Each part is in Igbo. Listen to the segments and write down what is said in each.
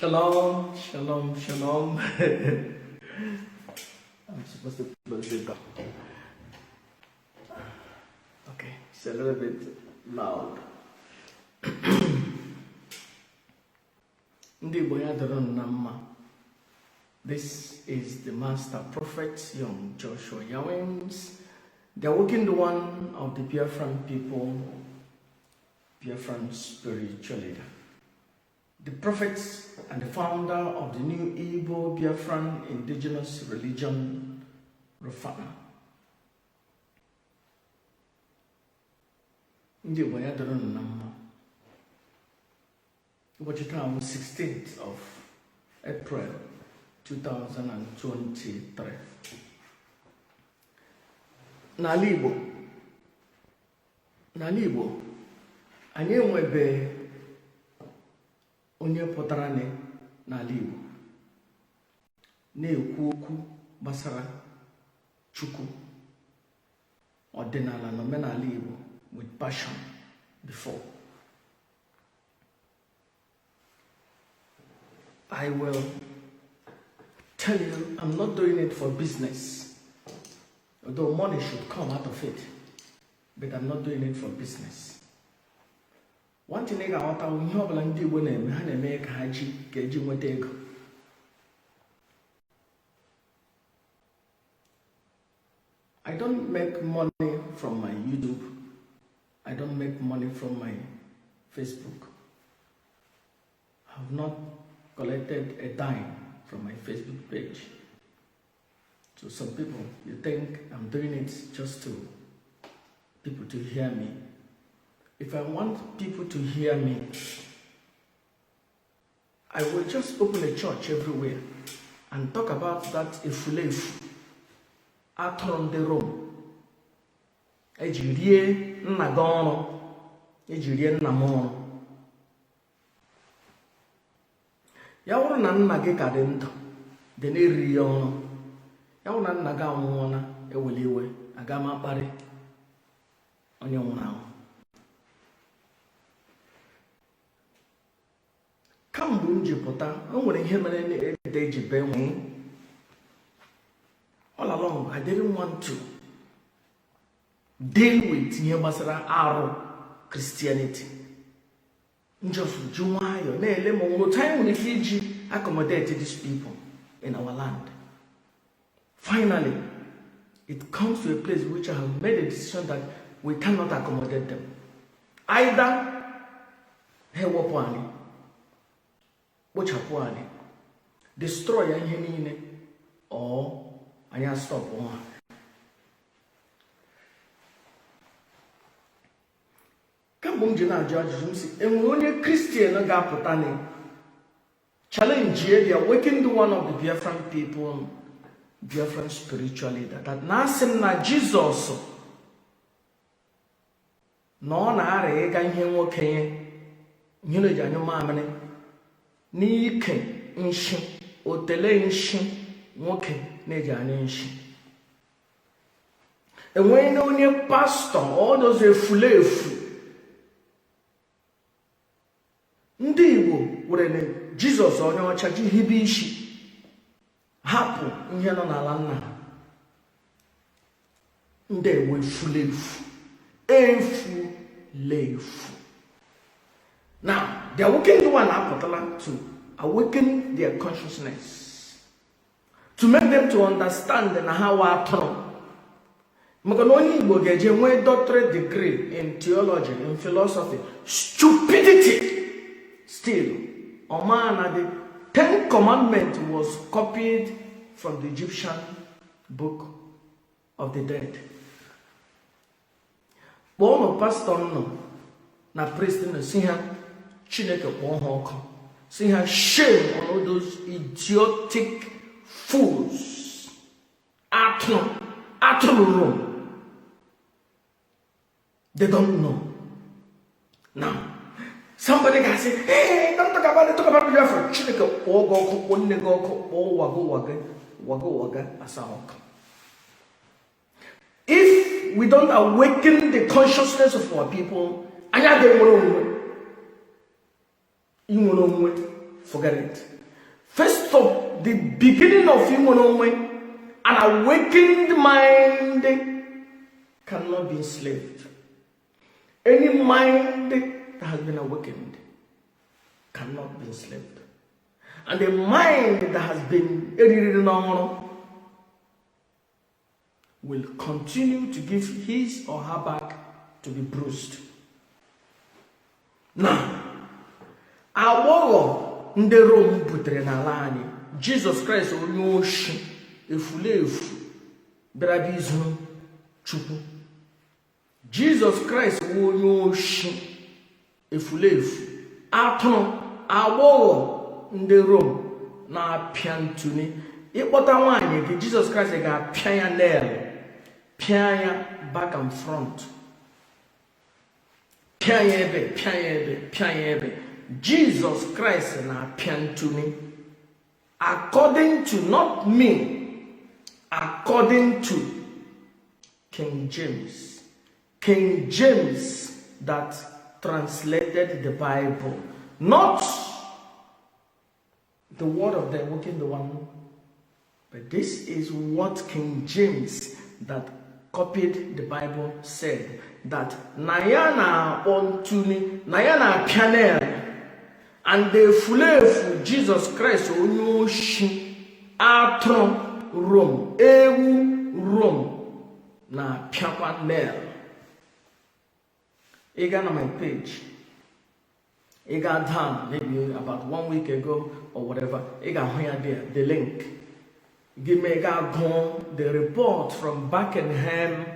Shalom, shalom, shalom. I'm supposed to close the door. Okay, it's a little bit loud. Ndị Igbo, ya dịrị unu na mma. This is the Master Prophet, Young Joshua Yawins, the awakened one of the Biafran people, Biafran spiritual leader, the prophet and the founder of the new Igbo Biafran indigenous religion, Rufana. Ndị Igbo, ya dịrị unu na mma. Ụbọchị taa bụ 16th of April 2023. N'ala Igbo, anyị enwebe onye pụtara n'ala Igbo na-ekwu okwu gbasara Chukwu, ọdịnala na omenala Igbo with passion before. I will tell you, I'm not doing it for business, although money should come out of it, but I'm not doing it for business. One thing ị ga-aghọta, ihe ọbụla ndị Igbo na-eme, ha na-eme ka ha ji ka eji nweta ego. I don't make money from my YouTube. I don't make money from my Facebook. I have not collected a dime from my Facebook page. So some people, you think I'm doing it just to people to hear me. If I want people to hear me, I will just open a church everywhere and talk about that efulefu atụrụ ndị Rome eji rie nna gị ọrụ, eji rie nna m ọrụ. Ya bụrụ na nna gị ka dị ndụ dị na-eriri ya ọrụ, ya bụrụ na nna gị anwụọla, ewele iwe, aga m akparị onye nwụrụ anwụ. Kamgbe m ji pụta, o nwere ihe mere ede ji bee nwee. All along, I didn't want to deal with ihe gbasara arụ Christianity. M just ji nwayọọ na-ele ma otu anyị nwere ike iji accommodate these people in our land. Finally, it comes to a place which I have made a decision that we cannot accommodate them. Either ha ewepụ anyị, kpochapụ anyị, destroy ya ihe niile, or anyị stop ha. Kamgbe m ji na-ajụ ajụjụ, m si, enwere onye Christian ga-apụta na challenge the awakened one of the Biafran people, Biafran spiritual leader, that na asị m na Jizọs na ọ na-arịa ịga ihe nwoke ya ihe na-eji anyụ mamịrị n'ike nshi otele nshi nwoke na-eji anyụ nshi? Enweghị na onye pastọ ọdọzọ efulefu ndị Igbo were na Jizọs onye ọcha ji hibe isi, hapụ ihe nọ n'ala nna ha. Ndị ewe efulefu efulefu. Now, the awakened one apụtala to awaken their consciousness, to make them to understand na ha wa atụrụ, maka na onye Igbo ga-eje nwee doctorate degree in theology, in philosophy, stupidity still, ọma na the Ten Commandment was copied from the Egyptian Book of the Dead. Kpọọnụ pastọ nọ na priest nọ, si ha Chineke kpọọ ha ọkụ, si ha shame on all those idiotic fools, atụrụ atụrụ Rome. They don't know. Now somebody can say, "Hey, don't talk about it, talk about Biafra." Chineke kpọọ gị ọkụ, kpọọ nne gị ọkụ, kpọọ ụwa gị, ụwa gị, ụwa gị, ụwa gị asa ọkụ. If we don't awaken the consciousness of our people, anyị adịghị nwere onwe inwere onwe. Forget it. First of the beginning of inwere onwe, an awakened mind cannot be enslaved. Any mind that has been awakened cannot be enslaved, and the mind that has been eriri n'ọhụrụ will continue to give his or her back to be bruised. Now, agbọghọ ndị Rom butere n'ala anyị, Jizọs Kraịst onye oshi efulefu bịara bịa izu Chukwu. Jizọs Kraịst wụ onye oshi efulefu atụrụ. Agbọghọ ndị Rom na-apịa ntụni. Ịkpọta nwaanyị gị, Jizọs Kraịst ga-apịa ya nail, pịa ya back and front, pịa ya ebe, pịa ya ebe, pịa ya ebe. Jizọs Kraịst na-apịa ntụni, according to, not me, according to King James, King James that translated the Bible, not the word of the working the one, but this is what King James that copied the Bible said, that na ya na-akpọ ntuli, na ya na-apịa nail, and the efulefu Jesus Christ onye oshi atụrụ Rome, ewu Rome, na-apịakwa nail. Ị gaa na my page, ị gaa down maybe about one week ago or whatever, ị ga-ahụ ya there, the link gị mee ga gụọ the report from Buckingham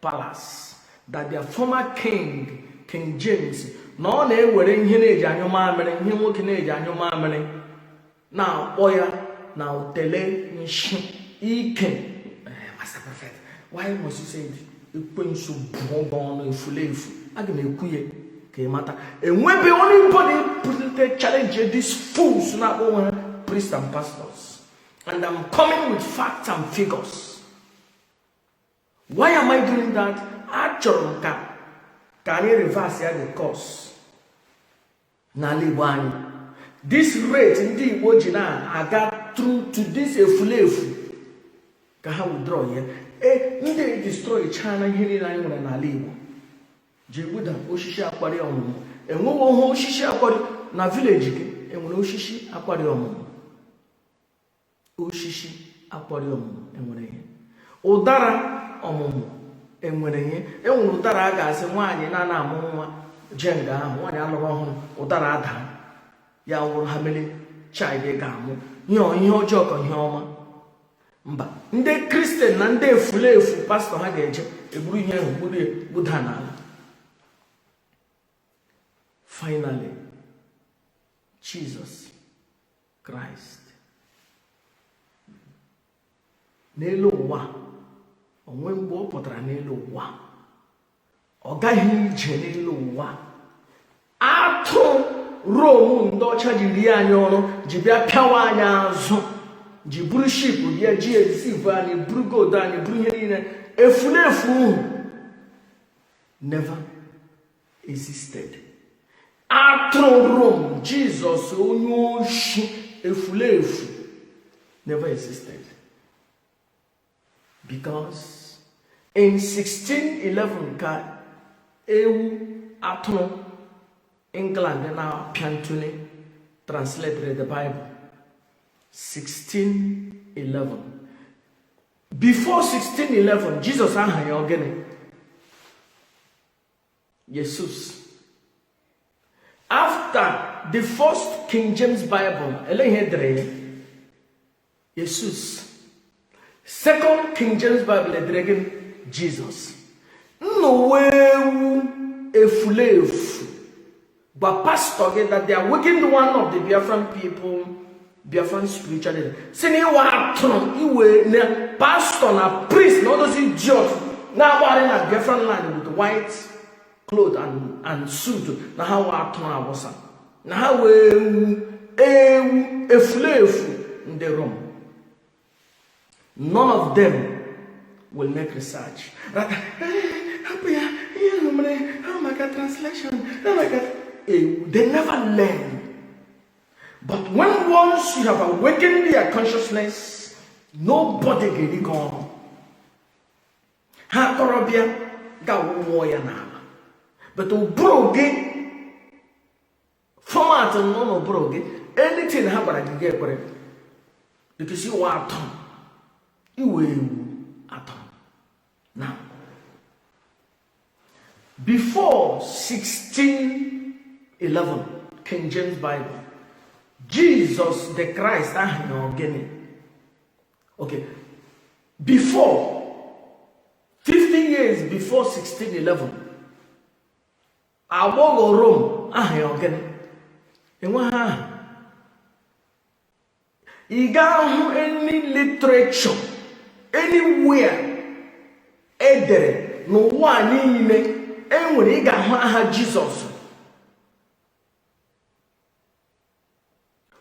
Palace that their former king, King James, na ọ na-ewere ihe na-eji anyụ mamịrị, ihe nwoke na-eji anyụ mamịrị, na-akpọ ya na otele nshi ike. Master Prophet, why must you say it? Ekwensu bụọ gị ọnụ, efulefu. Aga m ekwu ya ka ị mata enwebe anybody put challenge these fools na-akpọ onwe ha priests and pastors, and I'm coming with facts and figures. Why am I doing that? Achọrọ m ka anyị reverse ya the course n'ala Igbo anyị. This rate ndị Igbo ji na-aga through to this efulefu, ka ha withdraw ya. E ndị destroy chana ihe niile anyị nwere n'ala Igbo, ji gbuda osisi akwari ọmụmụ. Enweghị ohe osisi akwari na village gị. Enwere osisi akwari ọmụmụ? Osisi akwari ọmụmụ enwere ihe? Ụdara ọmụmụ enwere ihe? Enwere ụdara a ga-asị nwaanyị na-ana amụ nwa jee nga ahụ, nwaanyị alụrụ ọhụrụ, ụdara ada ya wụrụ ha mere child ga-amụ ihe ihe ọjọọ ka ihe ọma. Mba, ndị Christian na ndị efulefu pastọ ha ga-eje eburu ihe ahụ gburu ya gbuda n'ala. Finally, Jesus Christ n'elu ụwa, onwe mgbe ọ pụtara n'elu ụwa, ọ gaghị ije n'elu ụwa. Atụ Rom ndị ọcha ji rie anyị ọrụ, ji bịa pịawa anyị azụ, ji buru ship bịa ji esivu anyị, buru gold anyị, buru ihe niile. Efulefu never existed. Atụrụ Rom, Jizọs onye oshi efulefu never existed, because in 1611 ka ewu atụrụ England na-apịa ntụli translated the Bible. 1611. Before 1611, Jesus aha ya ogene? Jesus. After the first King James Bible, ele ihe edere ya? Jesus. Second King James Bible, edere gị Jesus. Nnụwa ewu efulefu, gwa pastọ gị that they are awakened one of the Biafran people, Biafran spiritual leader, si na ịwa atụrụ iwe na pastọ na priest na all those idiot na-agbagharị na Biafran land with white cloth and suit, na ha wa atụrụ awụsa, na ha wee ewu ewu efulefu ndị Rome. None of them will make research. Rather, hapụ ya, ihe ahụ mere ha maka translation, ha maka ewu. They never learn. But when once you have awakened their consciousness, nobody ga-eri gị ọrụ. Ha kọrọbịa ga-awụọ ya n'ala, but ụbụrụ gị, format nọ n'ụbụrụ gị, anything ha gwara gị, ga-ekwere, because iwe atọ, iwe ewu atọ. Now, before 1611 King James Bible, Jesus the Christ ahụ na ogene. Okay, before 50 years before 1611, agbọghọ Rome aha ya ogene? Enweghị aha. Ị ga-ahụ any literature anywhere edere n'ụwa niile enwere, ị ga-ahụ aha Jizọs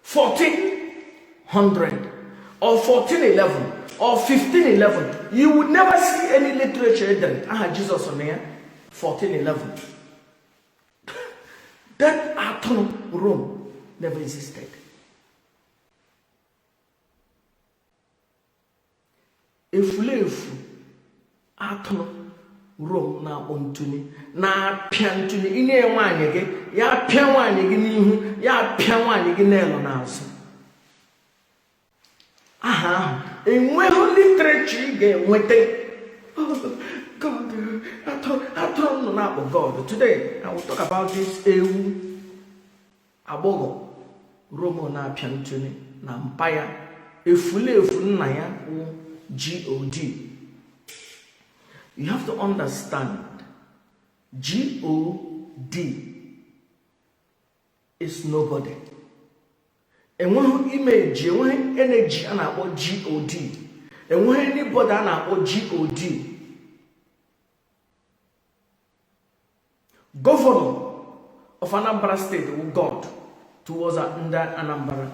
1400 or 1411 or 1511? You would never see any literature edere aha Jizọs na ya 1411. That atụrụ Rome never existed. Efulefu atụrụ Rome na-akpọ ntụni, na-apịa ntụni. Inye nwaanyị gị, ya apịa nwaanyị gị n'ihu, ya apịa nwaanyị gị n'elu n'azụ. Aha ahụ enweghị literature ị ga-enweta. God, atụrụ nọ na-akpọ God. Today I will talk about this ewu agbọghọ Rome na-apịa ntụni na mpa ya efulefu nna ya wụ God. You have to understand, God is nobody. Enweghị image, enweghị energy a na-akpọ God, enweghị anybody a na-akpọ God. Governor of Anambra State wụ God towards ndị Anambra.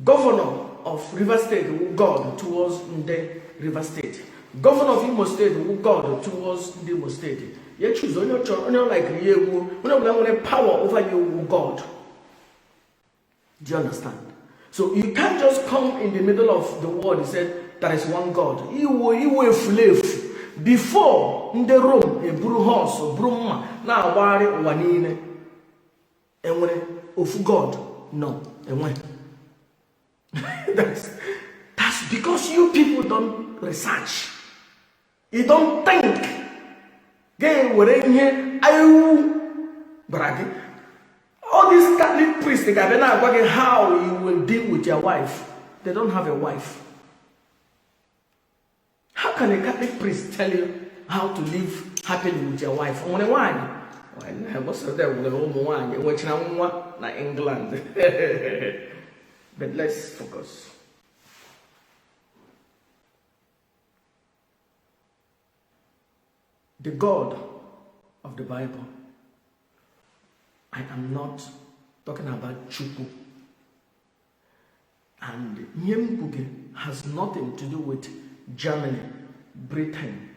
Governor of Rivers State wụ God towards ndị Rivers State. Governor of Imo State wụ God towards ndị Imo State. Ya choose onye chọrọ, onye ọ like ya egbuo. Onye ọbụla nwere power over you wụ God. Do you understand? So you can't just come in the middle of the world and say there is one God. Iwo iwo efulefu. Before ndị Rome eburu horse, buru mma na-agbagharị ụwa niile, enwere ofu God? No, enwe. That's because you people don't research. You don't think. Ga-ewere ihe ewu gwara gị. All these Catholic priests ga-abịa na-agwa gị how you will deal with your wife. They don't have a wife. How can a Catholic priest tell you how to live happily with your wife? O nwere nwaanyị? Most of them nwere ụmụ nwaanyị, nwechara nwa na England. But let's focus. The God of the Bible. I am not talking about Chukwu. And ihe m kwuge has nothing to do with Germany, Britain,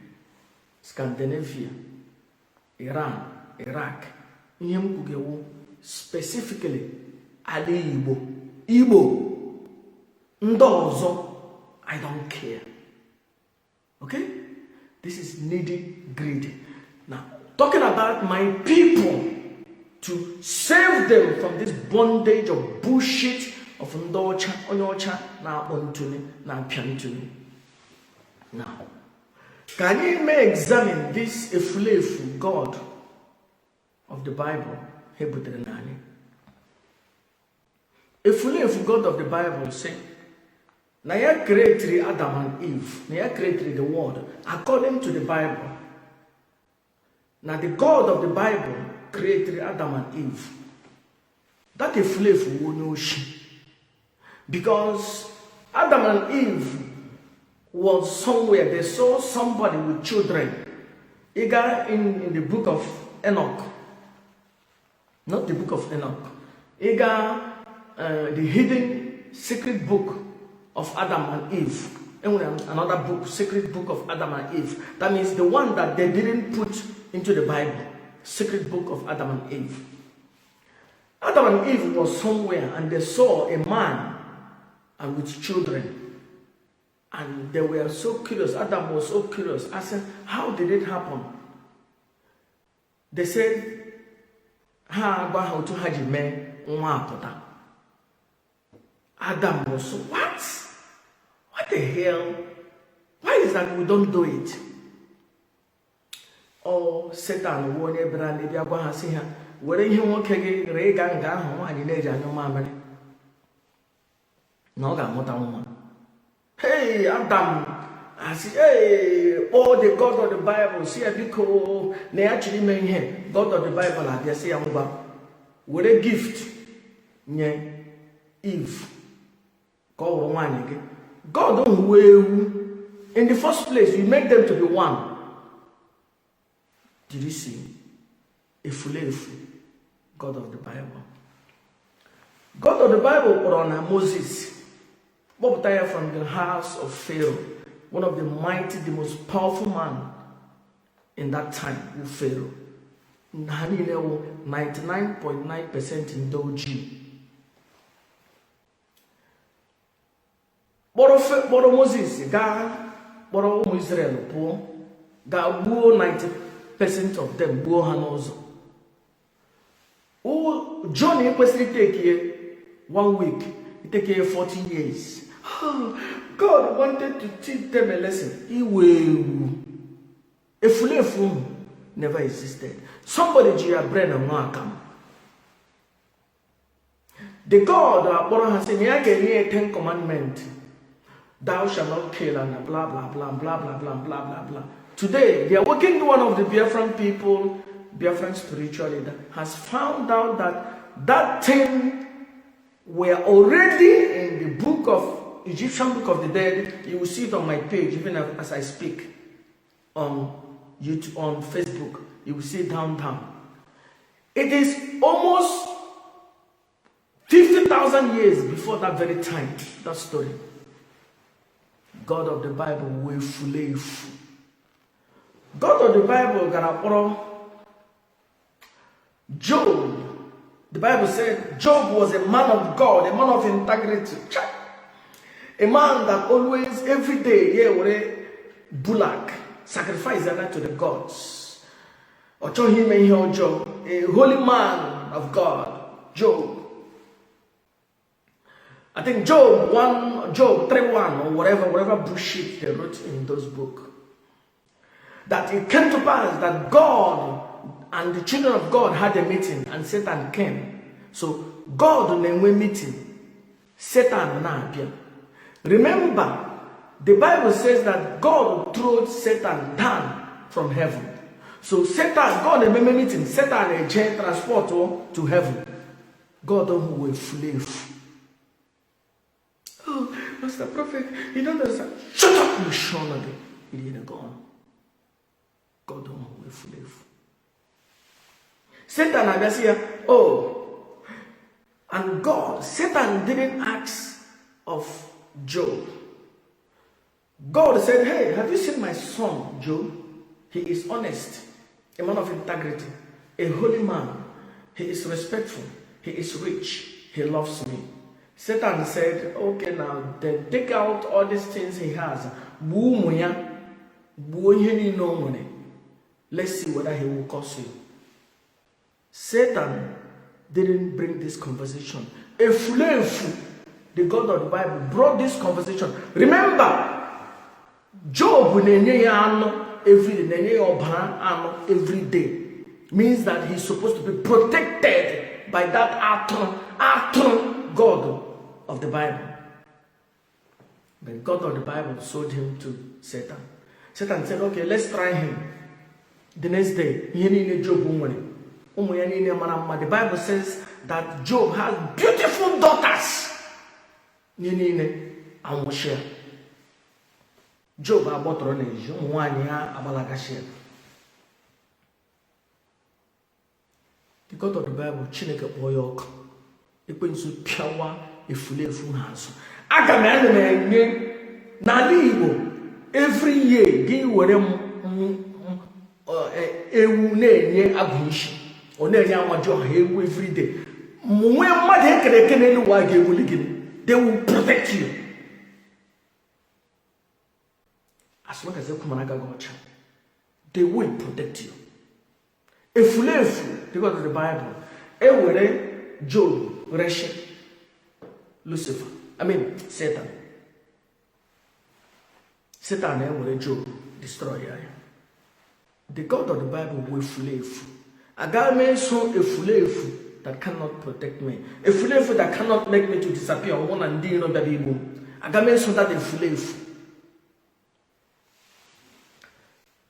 Scandinavia, Iran, Iraq. Ihe m kwuge wụ specifically ala Igbo. Igbo ndị ọzọ, I don't care. Okay? This is needy greedy. Now, talking about my people, to save them from this bondage of bullshit of ndị ọcha, onye ọcha na-akpọ ntụli, na-apịa ntụli. Now, ka anyị mee examine this efulefu God of the Bible ha butere n'anyị. Efulefu God of the Bible say na ya created Adam and Eve, na ya created the world according to the Bible. Na the God of the Bible created Adam and Eve. That efulefu wụ onye oshi, because Adam and Eve was somewhere, they saw somebody with children. Ị gaa in the book of Enoch, not the book of Enoch, ị gaa the hidden secret book of Adam and Eve. Enwere another book, secret book of Adam and Eve. That means the one that they didn't put into the Bible, secret book of Adam and Eve. Adam and Eve was somewhere and they saw a man and with children. And they were so curious. Adam was so curious, asking, "How did it happen?" They said, ha agwa ha otu ha ji mee nwa apụta. Adam was so, "What? What the hell? Why is that we don't do it?" Ọ Satan wu onye bịara n'ịbịa gwa ha, sị ha were ihe nwoke gị ree ịga nga ahụ nwaanyị na-eji anyụ mamịrị na ọ ga-amụta nwa. Hey, Adam asị, hey, kpọọ the God of the Bible, si ya biko na ya chọrọ ime ihe. God of the Bible abịa, sị ya ngwa, were gift nye Eve ka ọ wụrụ nwaanyị gị. God hụwa ewu. In the first place, you make them to be one. Did you see efulefu God of the Bible? God of the Bible kpọrọ na Moses, kpọpụta ya from the house of Pharaoh, one of the mighty, the most powerful man in that time wụ Pharaoh. Ha niile wụ 99.9% ndị ojii. Kpọrọ Moses gaa kpọrọ ụmụ Israel pụọ, gaa gbuo 90% of them, gbuo ha n'ụzọ. Journey kwesịrị take one week, take 40 years. Oh, God wanted to teach them a lesson. Iwe ewu efulefu never existed. Somebody ji ya brain ṅụọ akamụ. The God akpọrọ ha sị na ya ga-enye ya Ten Commandment, "Thou shall not kill," and blah blah blah blah blah blah blah blah blah. Today the awakened one of the Biafran people, Biafran spiritual leader, has found out that that thing were already in the book of Egyptian Book of the Dead. You will see it on my page even as I speak on YouTube, on Facebook. You will see it down down. It is almost 50,000 years before that very time, that story. God of the Bible wee efulefu. God of the Bible gara kpọrọ Job. The Bible said Job was a man of God, a man of integrity, a man that always, every day, yeah, were bullock sacrifice to the gods. Ọ chọghị ime ihe ọjọọ. A holy man of God, Job. I think Job 1, Job 3:1 or whatever, whatever bullshit they wrote in those books. That it came to pass that God and the children of God had a meeting and Satan came. So God na-enwe meeting, Satan na-abịa. Remember, the Bible says that God threw Satan down from heaven. So Satan, God na-ememe meeting, Satan eje transport to heaven. God who efulefu. "Oh, Master Prophet, you don't understand." Shut up, you shun gị. Gone. God who efulefu. Satan abịa sị ya, oh, and God, Satan didn't ask of Job. God said, "Hey, have you seen my son, Job? He is honest, a man of integrity, a holy man. He is respectful. He is rich. He loves me." Satan said, "Okay, now, then take out all these things he has. Gbuo ụmụ ya, gbuo ihe niile o nwere. Let's see whether he will curse you." Satan didn't bring this conversation. Efulefu, the God of the Bible, brought this conversation. Remember, Job na-enye ya anụ every day, na-enye ya ọbara anụ every day. Means that he's supposed to be protected by that atụrụ, atụrụ God of the Bible. But God of the Bible sold him to Satan. Satan said, "Okay, let's try him." The next day, ihe niile Job nwere, ụmụ ya niile mara mma. The Bible says that Job has beautiful daughters. Ihe niile anwụchia. Job agbọtọrọ n'ezi, ụmụ nwaanyị ya agbalagashia. The God of the Bible, Chineke kpọọ ya ọkụ. Ekwensu pịawa efulefu ha azụ. Aga m ana m enye n'ala Igbo every year, gị were ewu na-enye agụ isi, ọ na-enye amaji ọha ewu every day. Nwee mmadụ ekere eke n'elu ụwa ga-ewuli gị. They will protect you as long as ekwumara aka gị ọcha. They will protect you. Efulefu, because of the Bible, ewere Job reshi Lucifer, I mean Satan. Satan ewere Job destroy ya. The God of the Bible wụ efulefu. Agaghị m eso efulefu that cannot protect me, efulefu that cannot make me to disappear. Ọ bụrụ na ndị iro bịara igbu m, agaghị m eso that efulefu.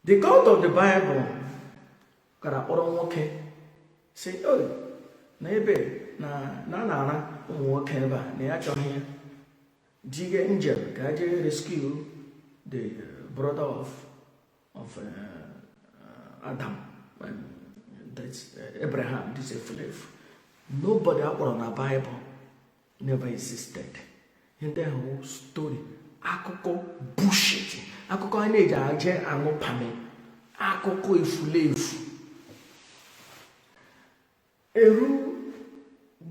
The God of the Bible gara kpọrọ nwoke sị oi na ebe na na na-ara ụmụ nwoke ebe a na ya achọghị ya jige angel ka a jee rescue the brother of Adam, that's Abraham. This efulefu nobody akpọrọ na Bible never existed. Ihe ndị ahụ story, akụkọ bullshit, akụkọ a na-eji aje aṅụ pami, akụkọ efulefu. Eru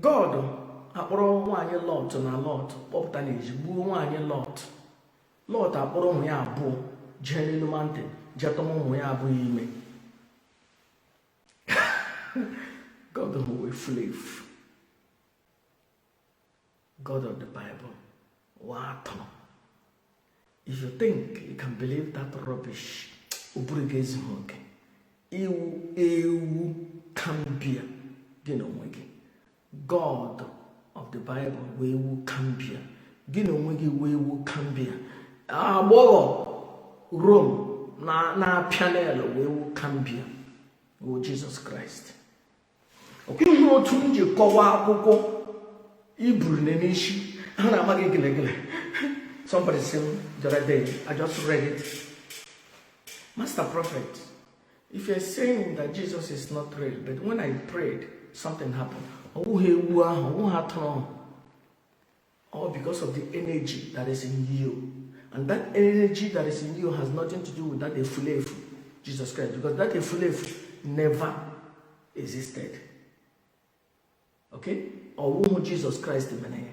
God akpọrọ nwaanyị Lot na Lot kpọpụta n'ezi gbuo nwaanyị Lot. Lot akpọrọ ụmụ ya abụọ jee n'elu mountain jee tọma ụmụ ya abụọ ime. God wụ efulefu. God of the Bible wụ atụrụ. If you think you can believe that rubbish, ụbụrụ gị ezughị oke. Ị wụ ewu kambia gị na onwe gị. God of the Bible wụ ewu kambia. Gị na onwe gị wụ ewu kambia. Agbọghọ Rome na-apịa n'elu wụ ewu kambia wụ Jesus Christ. Ọkwa ị hụrụ otu m ji kọwaa akwụkwọ i buru n'isi ha na-ama gị gelegele. Somebody say the other day, I just read it, Master Prophet, if you're saying that Jesus is not real, but when I prayed, something happened. Ọ wụghị ewu ahụ, ọ wụghị atụrụ ahụ. All because of the energy that is in you, and that energy that is in you has nothing to do with that efulefu Jesus Christ, because that efulefu never existed. Okay, ọ wụghị Jesus Christ mere ya,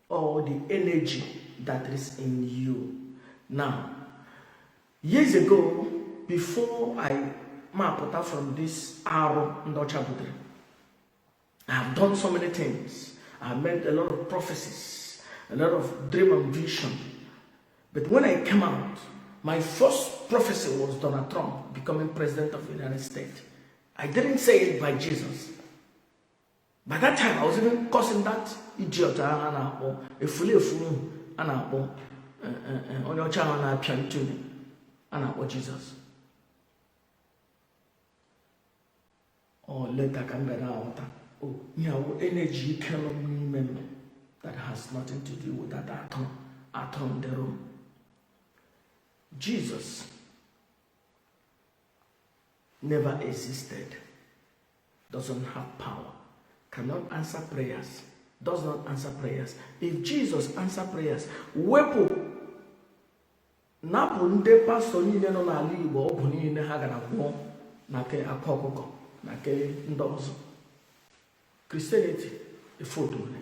all the energy that is in you. Now, years ago, before I mapụta from this arụ ndị ọcha butere, I have done so many things. I have made a lot of prophecies, a lot of dream and vision. But when I came out, my first prophecy was Donald Trump becoming president of the United States. I didn't say it by Jesus. By that time, I was even cursing that idiot a na-akpọ efulefu a na-akpọ onye ọcha ahụ na-apịa ntuli a na-akpọ Jesus. Ọ later ka m bịara aghọta, o ihe a wụ energy ike nọ n'ime m that has nothing to do with that atụrụ atụrụ ndị Rom. Jesus never existed, doesn't have power, cannot answer prayers, does not answer prayers. If Jesus answer prayers, wepụ napụ ndị pastọ niile nọ n'ala Igbo ọgwụ niile ha gara gwọọ na ke akwa ọkụkọ na ke ndị ọzọ. Christianity efodole.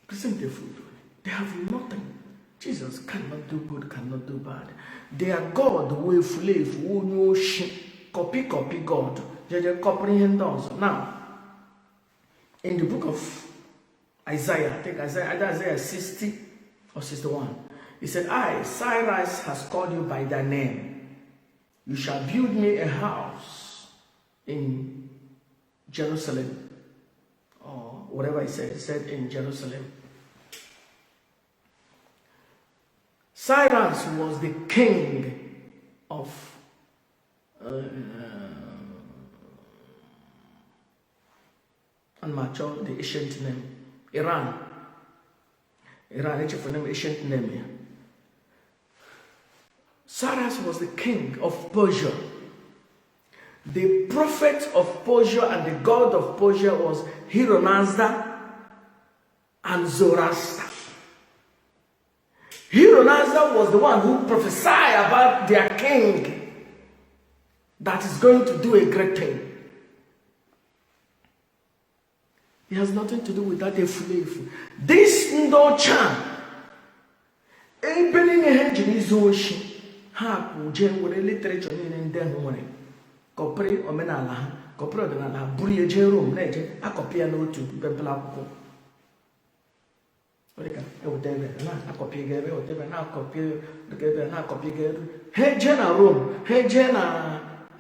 Christianity efodole. They have nothing. Jesus cannot do good, cannot do bad. Their God wụ efulefu, onye oshi, copy copy God jeje kọpụrụ ihe ndị ọzọ. Now, in the book of Isaiah, I think Isaiah, either Isaiah 60 or 61. He said, I, Cyrus, has called you by thy name. You shall build me a house in Jerusalem. Or whatever he said. He said in Jerusalem. Cyrus was the king of ana m achọ the ancient name Iran. Iran, echefuru m ancient name ya. Cyrus was the king of Persia. The prophet of Persia and the god of Persia was Hironazda and Zoroaster. Hironazda was the one who prophesied about their king that is going to do a great thing. It has nothing to do with that efulefu. This ndị ọcha, ebe niile ha jiri izu oshi, ha kwụ jee were literature niile ndị ahụ nwere, kọpịrị omenala ha, kọpịrị ọdịnala ha, buru ya jee Rome, na-eje akọpị ya n'otu mpempele akwụkwọ. Ọ dịka eweta ebe na-akọpị ga ebe, eweta ebe na-akọpị ga ebe, na-akọpị ga ebe. Ha jee na Rome, ha jee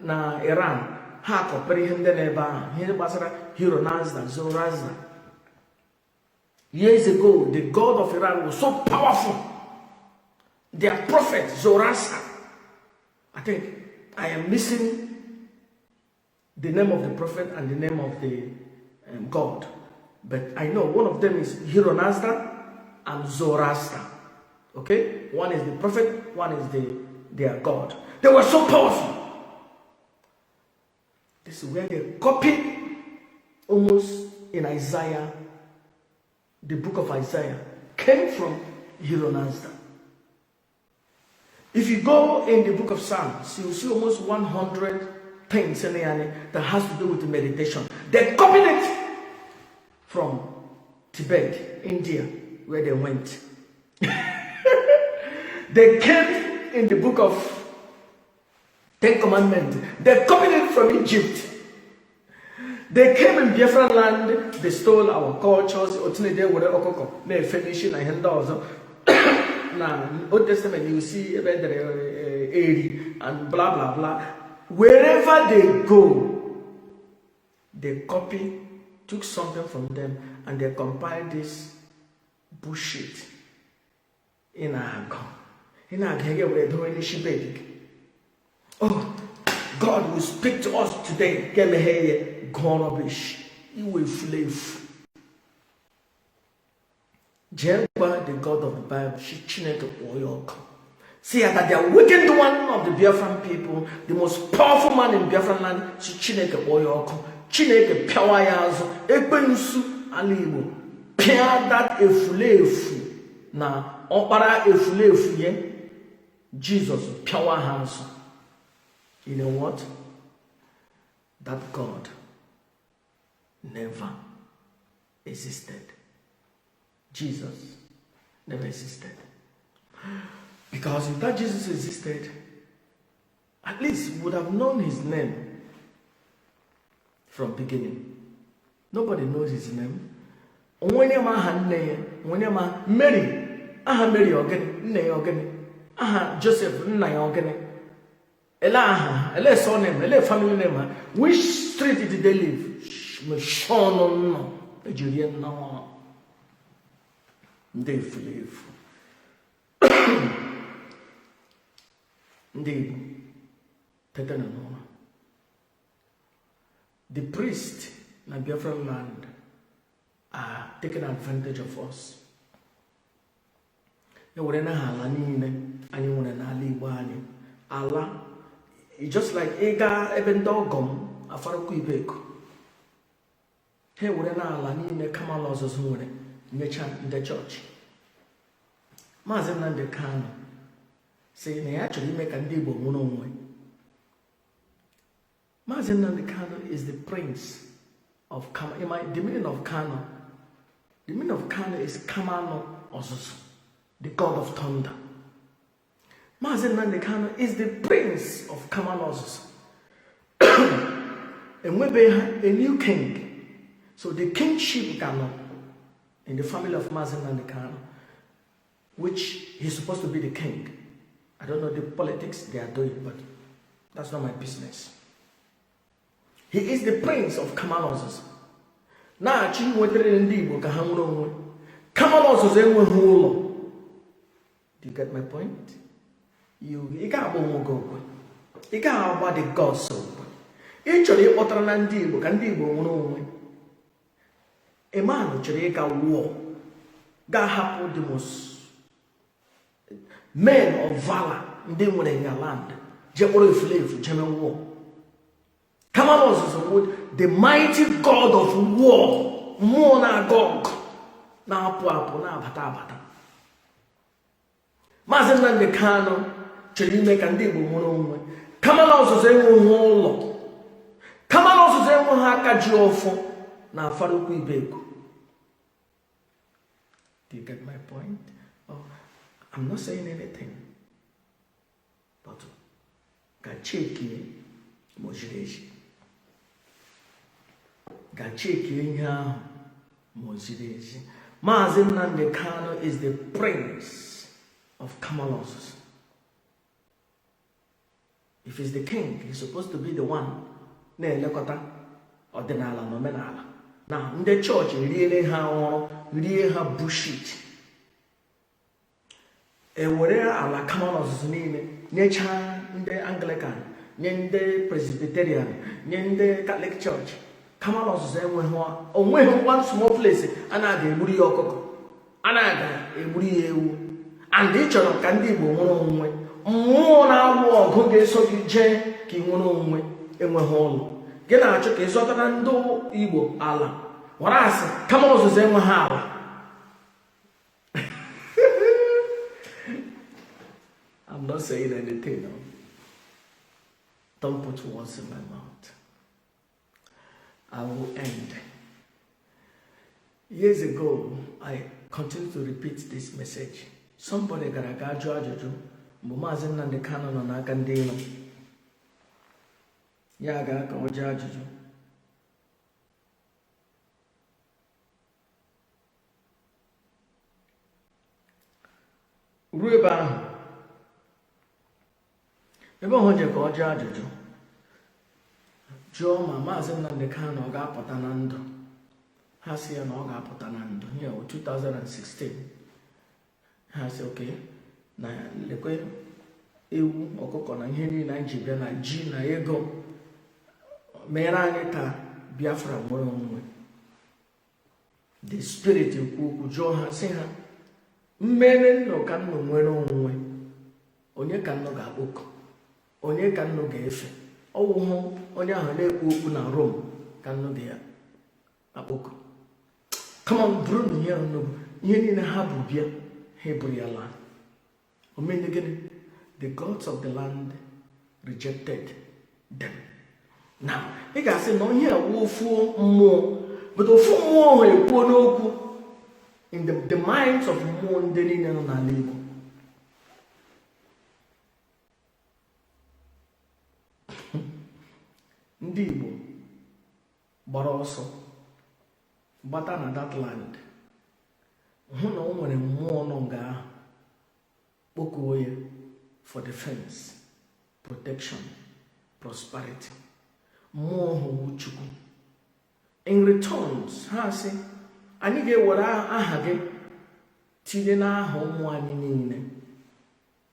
na Iran, ha akọpịrị ihe ndị n'ebe ahụ, ihe gbasara Ahura Mazda, Zoroaster. Years ago, the god of Iran was so powerful. Their prophet Zoroaster, I think I am missing the name of the prophet and the name of the god, but I know one of them is Ahura Mazda and Zoroaster. Okay, one is the prophet, one is their god. They were so powerful. This is where they copied almost in Isaiah. The book of Isaiah came from Ahura Mazda. If you go in the book of Psalms, you see almost 100 things in there that has to do with meditation. They copied it from Tibet, India, where they went. They came in the book of Ten Commandments. They copied it from Egypt. They came in Biafran land, they stole our cultures. Otunide were ọkụkọ na-efe n'isi na ihe ndị ọzọ. Na Old Testament, you see ebe edere eri and blah blah blah. Wherever they go, they copy, took something from them, and they compile this bullshit. Ị na-agụ, ị na-agụ, ị ga-ewere dowe n'isi bed gị. "Oh, God will speak to us today." Ga-emeghe ya, gụọ rubbish. Iwe efu. Jee gwa the God of the Bible, shi Chineke kpọọ ya ọkụ. See that the awakened one of the Biafran people, the most powerful man in Biafran land, si Chineke kpọọ ya ọkụ. Chineke pịawa ya azụ. Ekwensu ala Igbo pịa that efulefu na ọkpara efulefu ya Jizọs, pịawa ha azụ. You know what? That God never existed. Jesus never existed. Because if that Jesus existed, at least we would have known his name from beginning. Nobody knows his name. Onye ma aha nne ya, onye ma Mary, aha Mary ogene, nne ya ogene, aha Joseph nna ya ogene. Ele aha, ele surname, ele family name ha. Which street did they live? Mechie ọnụ nnọ, ejirie nnọọ. Ndị efulefu. Ndị Igbo, tetara n'ụra. The priest na Biafran land are taking advantage of us. Ewere na ha ala niile anyị nwere n'ala Igbo anyị. Ala, just like ịga ebe ndị ọgọ m Afarukwu Ibeku, ha ewere na ala niile Kamala Ọzụzụ nwere nyecha ndị chọọchị. Maazị Nnamdi Kanu sị na ya chọrọ ime ka ndị Igbo nwere onwe. Maazị Nnamdi Kanu is the prince of Kama. The meaning of Kanu, the meaning of Kanu is Kamano Ozuzu, the god of thunder. Maazị Nnamdi Kanu is the prince of Kamano Ozuzu. Enwebeghị a new king. So the kingship Kanu in the family of Maazị Nnamdi Kanu, which he's supposed to be the king. I don't know the politics they are doing, but that's not my business. He is the prince of Kamal Ozuzu. Na-achọ inwetara ndị Igbo ka ha nwere onwe. Kamal Ozuzu enweghị ụlọ. Do you get my point? You, ị ga-agba onwe gị okwe. Ị ga-agba the gods okwe. Ị chọrọ ịkpọtara na ndị Igbo ka ndị Igbo nwere onwe. A man chọrọ ịga war, ga-ahapụ the most men of valor ndị nwere in your land, jee kpọrọ efulefu jeme war. Kamal Ozuzu would the mighty god of war, mmụọ na-aga ọgụ, na-apụ apụ, na-abata abata. Maazị Nnamdi Kanu chọrọ ime ka ndị Igbo nwere onwe. Kamal Ozuzu enweghị ụlọ. Kamal Ozuzu enweghị aka ji ọfọ. na Afaraukwu Ibeku. Do you get my point? Oh, I'm not saying anything, but ga chekie ma o ziri ezi, ga chekie ihe ahụ ma o ziri ezi. Maazị Nnamdi Kanu is the prince of Kamalos. If he's the king, he's supposed to be the one na-elekọta ọdịnala na omenala. Na ndị chọọchị riele ha ọrụ, rie ha bullshit, ewere ala Kamalos niile nyechaa ndị Anglican, nye ndị Presbyterian, nye ndị Catholic Church. Kamalos enweghị onweghị one small place a na-aga egburu ya ọkụkọ, a na-aga egburu ya ewu. And ị chọrọ ka ndị Igbo nwere onwe, mmụọ na-alụ ọgụ ga-eso gị jee ka ị nwere onwe enweghị ụlọ gị na-achọ ka ị zọtara ndị Igbo ala, wara asị kama ọzụzụ enweghị ala. I'm not saying anything. No. Don't put words in my mouth. I will end. Years ago, I continue to repeat this message. Somebody gara aga jụọ ajụjụ mgbe Maazị Nnamdi Kanu nọ n'aka ndị iro ya, gaa ka ọ jụọ ajụjụ. Ruo ebe ahụ, ebe ọhụ je ka ọ jụọ ajụjụ, jụọ ma Maazị Nnamdi Kanu ọ ga-apụta na ndụ. Ha sị ya na ọ ga-apụta na ndụ. Here 2016, ha sị okay, na lekwe ewu, ọkụkọ na ihe niile anyị ji bịa, na ji na ego, mere anyị ka Biafra nwere onwe. The spirit ekwu okwu, jụọ ha, sị ha, mmere nnụ ka nnụ nwere onwe, onye ka nnụ ga-akpọku, onye ka nnụ ga-efe? Ọwụhụ onye ahụ na-ekwu okwu na Rome ka nnụ ga-akpọku? Come on, bụrụ na ihe nnukwu ihe niile ha bụ bịa, ha eburu ya laa. Omene gịnị? The gods of the land rejected them. Now ị ga-asị na ihe awụ ofu mmụọ, but ofu mmụọ ahụ ekwuo n'okwu in the minds of mmụọ ndị niile nọ n'ala Igbo. Ndị Igbo gbara ọsọ gbata na that land, hụ na o nwere mmụọ nọ nga ahụ, kpọkuo ya for defense, protection, prosperity. Mmụọ hụ Chukwu. In returns, ha sị anyị ga-ewere aha gị tinye n'aha ụmụ anyị niile.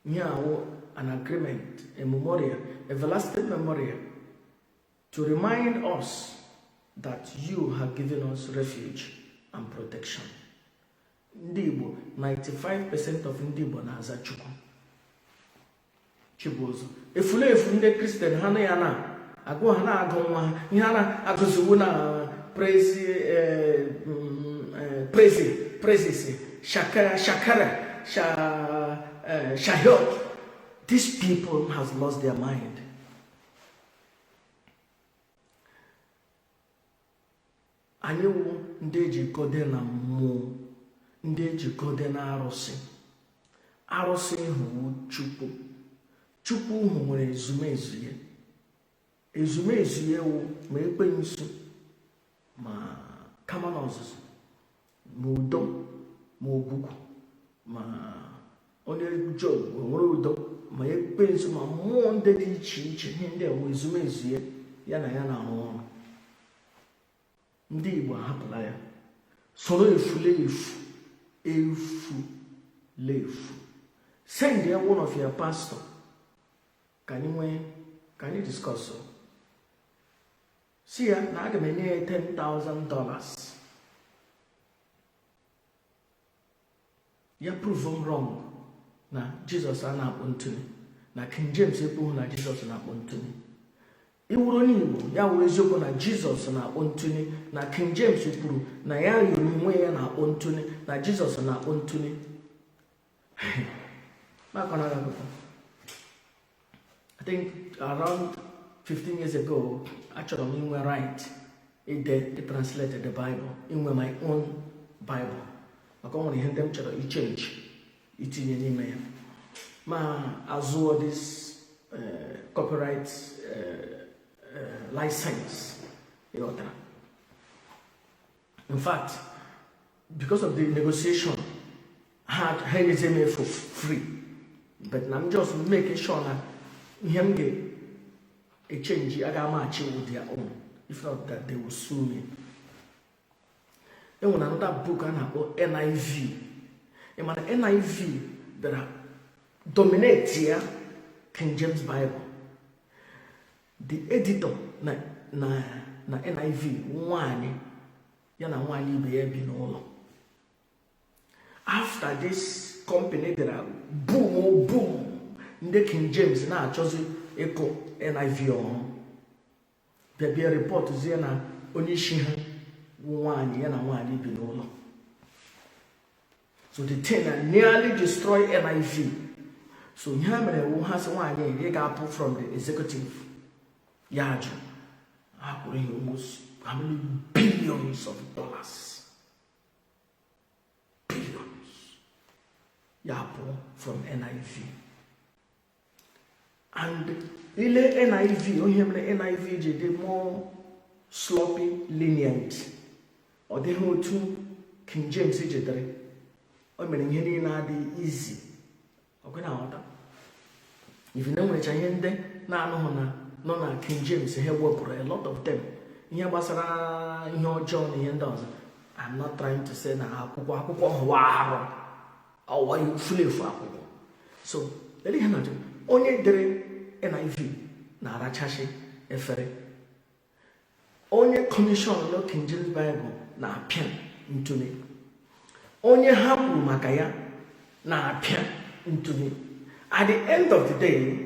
Ihe awụ an agreement, a memorial, everlasting memorial to remind us that you have given us refuge and protection. Ndị Igbo, 95% of ndị Igbo na-aza Chukwu, Chibụzọ. Efulefu ndị Kristian ha na ya na agụ ha na-agụ nwa ha ihe ha na-agụziwu na praise, praise, praises, shakara, shakara, shahio. These people has lost their mind. Anyị wụ ndị ejikọde na mmụọ, ndị ejikọde na arụsị. Arụsị hụ Chukwu. Chukwu hụ nwere ezumezu ya. Ezumezu ya wụ ma ekwensu, ma kama na ọzụzụ, ma udo, ma ogwugwu, ma onye Job nwere udo, ma ekwensu, ma mmụọ ndị dị iche iche. Ihe ndị a wụ ezumezu ya, ya na ya na-arụ ọrụ. Ndị Igbo ahapụla ya, soro efulefu, efulefu. Send ya one of your pastor ka anyị nwee, ka anyị discuss. Si ya na aga m enye ya $10,000 ya prove m wrong na Jizọs a na-akpọ ntụli, na King James ekwughị na Jizọs na-akpọ ntụli. Iwuru onye Igbo, ya wuru eziokwu na Jizọs na-akpọ ntụli, na King James kwuru na ya yiri onwe ya na-akpọ ntụli, na Jizọs na-akpọ ntụli. Akụkọ, I think around 15 years ago, achọrọ m inwe right Ide translate the Bible, inwe my own Bible, maka o nwere ihe ndị m chọrọ ichange, itinye n'ime ya, ma azụọ this copyright license, ịghọtara? In fact, because of the negotiation, ha enyezi m for free, but na m just make sure na ihe m ga-echange aga amachi with their own. If not that, they will sue me. Enwere another book a na-akpọ NIV. Ị mana NIV bịara dominate ya King James Bible. The editor na NIV, nwanyị ya na nwaanyị ibe ya bi n'ụlọ. After this company bịara boom boom, ndị King James na-achọzi ịkụ NIV ọrụ, bịa bịa reportzie na onye isi ha bụ nwaanyị ya na nwaanyị bi n'ụlọ. So the thing na nearly destroy NIV. So ihe ha mere wu, ha sị nwaanyị, "Ị ga-apụ from the executive." Ya ajụ. Ha kwụrụ ihe almost how many billions of dollars, billions, ya pụọ from NIV. And ile NIV, onye mere NIV ji dị more sloppy, lenient, ọ dịghị otu King James ji dịrị. O mere ihe niile adịghị easy. Ọkwe na aghọta, even enwerecha ihe ndị na-anụghị na nọ na King James, ha wepụrụ a lot of them, ihe gbasara ihe ọjọọ na ihe ndị ọzọ. I'm not trying to say na akwụkwọ hụwa arụ ọwa fulefu akwụkwọ. So ele ihe na-ajụ, onye dere NIV na-arachasị efere, onye commission na King James Bible na-apịa ntụli, onye ha kwuru maka ya na-apịa ntụli. At the end of the day,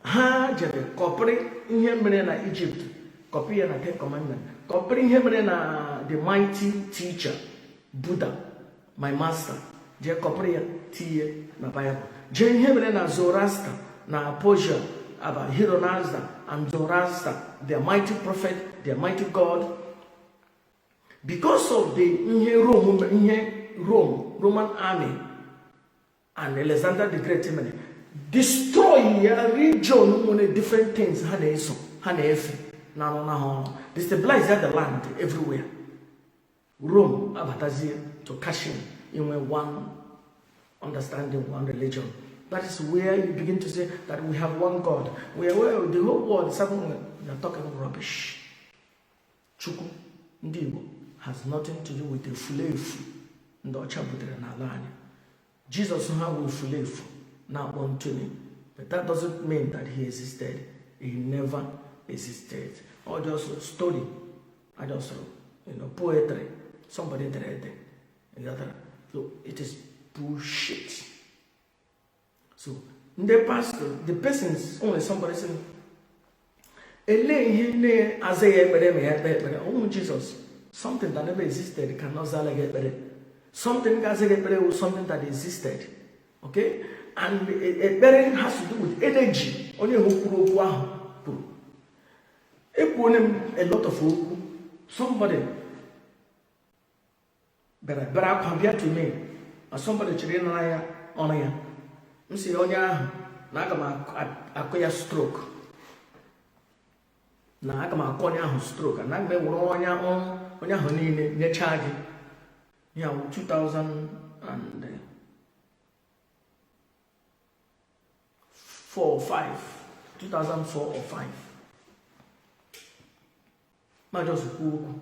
ha jere copyrị ihe mere na Egypt, copy ya na Ten Commandment, copyrị ihe mere na the mighty teacher Buddha, my master, jee copyrị ya tinye na Bible, jee ihe mere na Zoroaster na Persia about Ahura Mazda and Zoroaster, their mighty prophet, their mighty god. Because of the ihe Rome, ihe Rome, Roman army and Alexander the Great mere, destroy ya region nwere different things ha na-eso, ha na-efe na anụ na ha ọrụ, destabilize the land everywhere. Rome abatazie to cash in, inwe one understanding, one religion. That is where you begin to say that we have one God. We are where the whole world is having. You are talking rubbish. Chukwu ndị Igbo has nothing to do with the efulefu ndị ọcha butere n'ala anyị. Jesus ha wụ efulefu na-akpọ ntụli, but that doesn't mean that he existed. He never existed. Or just story, I just poetry somebody dere ede. So it is bullshit. So ndị pastor, the persons, only somebody saying, elee ihe na-aza ya ekpere ma ya ekpe ekpere ụmụ Jesus? Something that never existed cannot zala gị ekpere. Something ga-aza gị ekpere was something that existed, okay? And ekpere has to do with energy. Onye hụ kwuru okwu ahụ kwuru, ekwuole m a lot of okwu. Somebody bịara bịara akwa bịa to me na somebody chọrọ ịnara ya ọrụ ya. M sị onye ahụ na aga m akụ ya stroke, na aga m akụ onye ahụ stroke, na aga m ewere onye ọrụ onye ahụ niile nyechaa gị ya. 2004, 5, 2004 or 5, ma just kwuo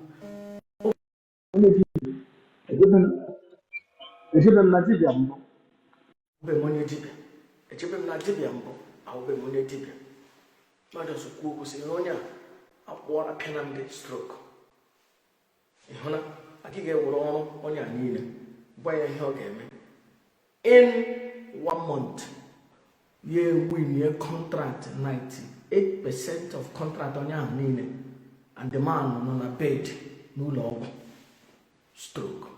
okwu. Ejebe m na dibịa mbụ, ahụbe m onye dibịa. Echebe m na dibịa mbụ, ahụbe m onye dibịa. Ma just kwuo okwu sị na onye a akpọọla pịana m gị stroke. Ị hụ na agaghị ewere ọrụ onye a niile, gwa ya ihe ọ ga-eme. In one month, ya win contract, 98% of contract onye ahụ niile, and the man nọ na bed n'ụlọ ọgwụ, stroke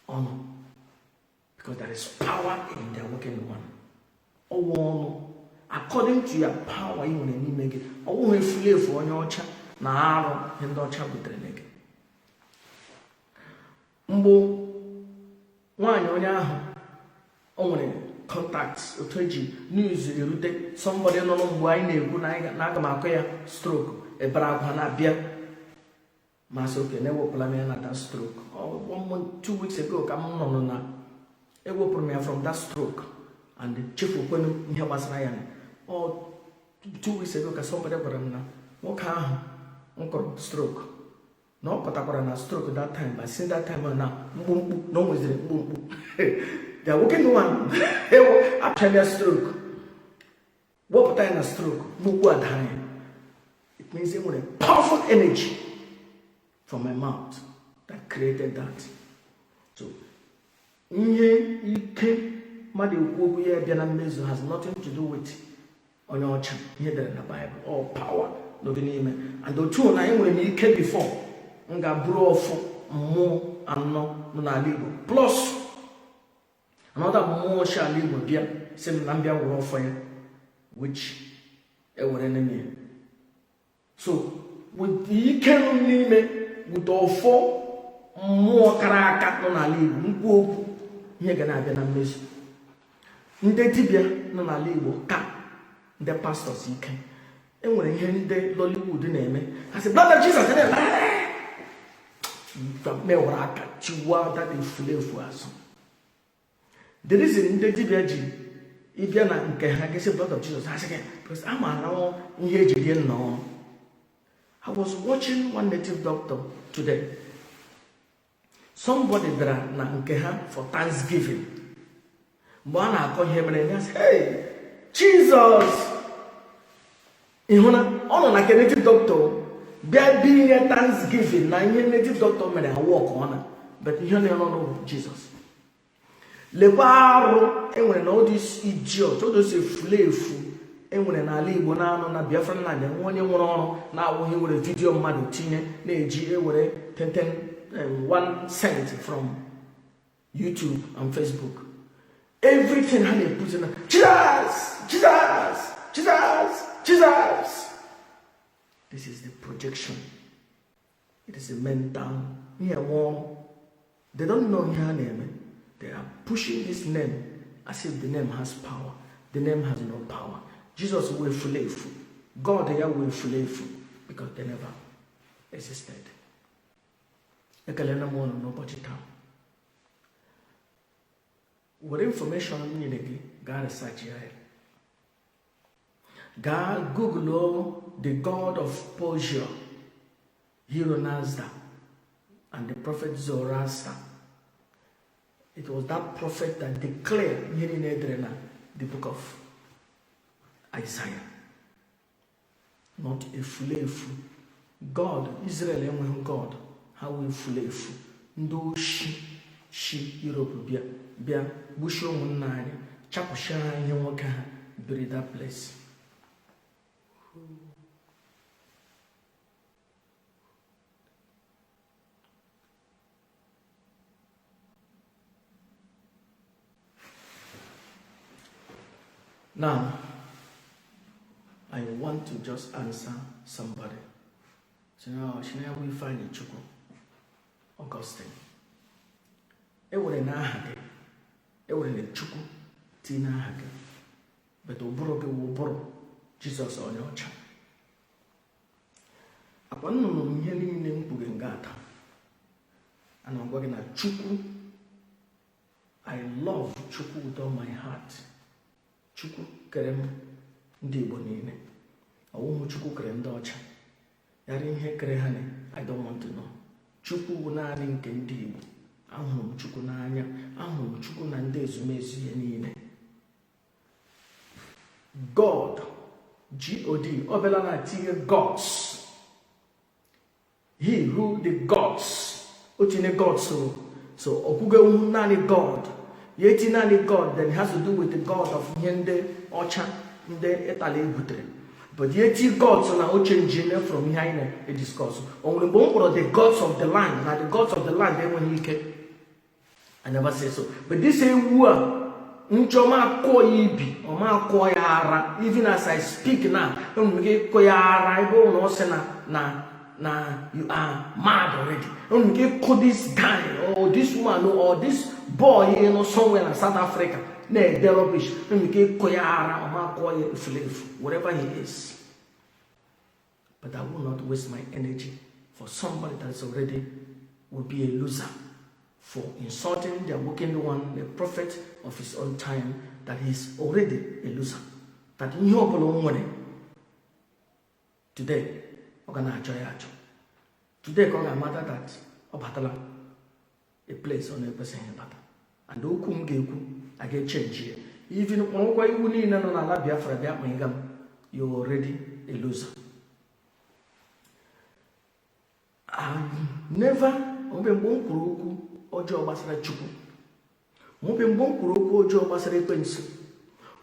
ọnụ, because there is power in the working one. Ọwụ ọnụ. According to your power ị nwere n'ime gị, ọ bụghị efulefu onye ọcha na arụ ihe ndị ọcha butere gị. Mgbe nwaanyị onye ahụ o nwere contact, otu eji news erute somebody nọ mgbe anyị na-ekwu na aga m akụ ya stroke, ebere akwa na-abịa, masị okay na ewepụla m ya na that stroke. 1 month, 2 weeks ago ka m nọ na ewepụrụ m ya from that stroke and chefukwenu ihe gbasara ya. Ọ 2 weeks ago ka somebody gwara m na nwoke ahụ m kụrụ stroke na ọ pụtakwara na stroke that time, but since that time na mkpumkpu na o nweziri mkpumkpu. The working one apịa stroke, wepụta ya na stroke, mkpumkpu adara ya. It means e nwere powerful energy from my mouth that created that. So ihe ike mmadụ ekwu okwu ya bịa na mmezu has nothing to do with onye ọcha. Ihe dere na Bible, all power n'oge n'ime. And otu na enwere m ike before m ga-abụrụ ọfụ mmụọ anọ nọ n'ala Igbo, plus another mmụọ chi ala Igbo bịa sị m na m bịa were ọfọ ya, which ewere n'ime ya. So with ike nọ n'ime, with ọfọ mmụọ kara aka nọ n'ala Igbo, nkwu okwu, ihe ga na-abịa na mmezu. Ndị dibịa nọ n'ala Igbo ka ndị pastors ike. Enwere ihe ndị Nollywood na-eme, ha sị "Blood of Jesus" mewara aka chiwa that efulefu azụ. The reason ndị dibịa ji ịbịa na nke ha gesi "Blood of Jesus", ha sị gị because a ma na ihe eji rie nnọọ. I was watching one native doctor today. Somebody bịara na nke ha for Thanksgiving. Mgbe a na-akọ ihe mere ya sị, "Hey Jesus," ị hụ na ọ nọ na nke native doctor bịa bi ihe Thanksgiving na ihe native doctor mere ha work ọ na, but ihe na-ere ọnụ Jesus. Lekwa arụ enwere na all this idiot, all those efulefu enwere n'ala Igbo na-anọ na Biafra land, enwe onye nwere ọrụ na-awụghị were video mmadụ tinye na-eji ewere 10 10 1 cent from YouTube and Facebook. Everything ha na-epuzi na Jesus, Jesus, Jesus, Jesus. This is the projection. It is a mental ihe nwe ọrụ. They don't know ihe ha na-eme. They are pushing this name as if the name has power. The name has no power. Jesus wee efu, God ya wee efu, because they never existed. Ekelena m ụnụ n'ụbọchị taa. Were information m nyere gị gaa research ya, gaa google the god of Persia, Ahura Mazda, and the prophet Zoroaster. It was that prophet that declared ihe niile edere na the book of Isaiah, not efulefu God. Israel enweghị God, ha wee efulefu ndị oshi shi Europe bịa bịa gbuchie ụmụnna anyị, chapụchia ha ihe nwoke ha biri that place. Now, I want to just answer somebody. So now, Shina Ifeanyi Chukwu Augustine. Ewere n'aha gị, ewere na Chukwu tinye n'aha gị, but ụbụrụ gị wụ ụbụrụ Jizọs onye ọcha. Akwa nnụnụ m ihe niile m kwuru nga ata. Ana m gwa gị na Chukwu, I love Chukwu with all my heart. Chukwu kere m ndị Igbo niile. Ọwụhụ Chukwu kere ndị ọcha. Yara ihe kere ha ni, I don't want to know. Chukwu bụ naanị nke ndị Igbo. Ahụrụ m Chukwu n'anya. Ahụrụ m Chukwu na ndị ezumezu ya niile. God, God, ọ bịala na tinye gods. He who the gods. O tinye gods, so okwugo naanị God. Ya eti naanị God, then it has to do with the God of ihe ndị ọcha ndị Italy butere. But ya eti gods na o change from ihe anyị na-ediscuss. O nwere mgbe m kpọrọ the gods of the land na the gods of the land enweghị ike. I never say so. But this ewu a Nchọ ma akụọ ya ibi, ọ ma akụọ ya ara. Even as I speak now, enwere m ike ịkụ ya ara ebe ọ na ọ sị na you are mad already. Enwere m ike ịkụ this guy or this woman or this boy nọ somewhere na South Africa na-ede rubbish. Enwere m ike ịkụ ya ara, ọ ma akụọ ya efulefu, wherever he is. But I will not waste my energy for somebody that is already will be a loser for insulting the awakened one, the prophet of his own time, that he is already a loser. That ihe ọbụla o nwere today, ọ ga na-achọ ya achọ. Today ka ọ ga-amata that ọ batala a place ọ na-ekwesịghị ịbata. And okwu m ga-ekwu a ga-echange ya. Even kpọrọkwa iwu niile nọ n'ala Biafra bịa kpanyega m, you're already a loser. I never, mgbe mgbe m kwuru okwu ọjọọ gbasara Chukwu, mgbe mgbe m kwuru okwu ọjọọ gbasara ekwensu,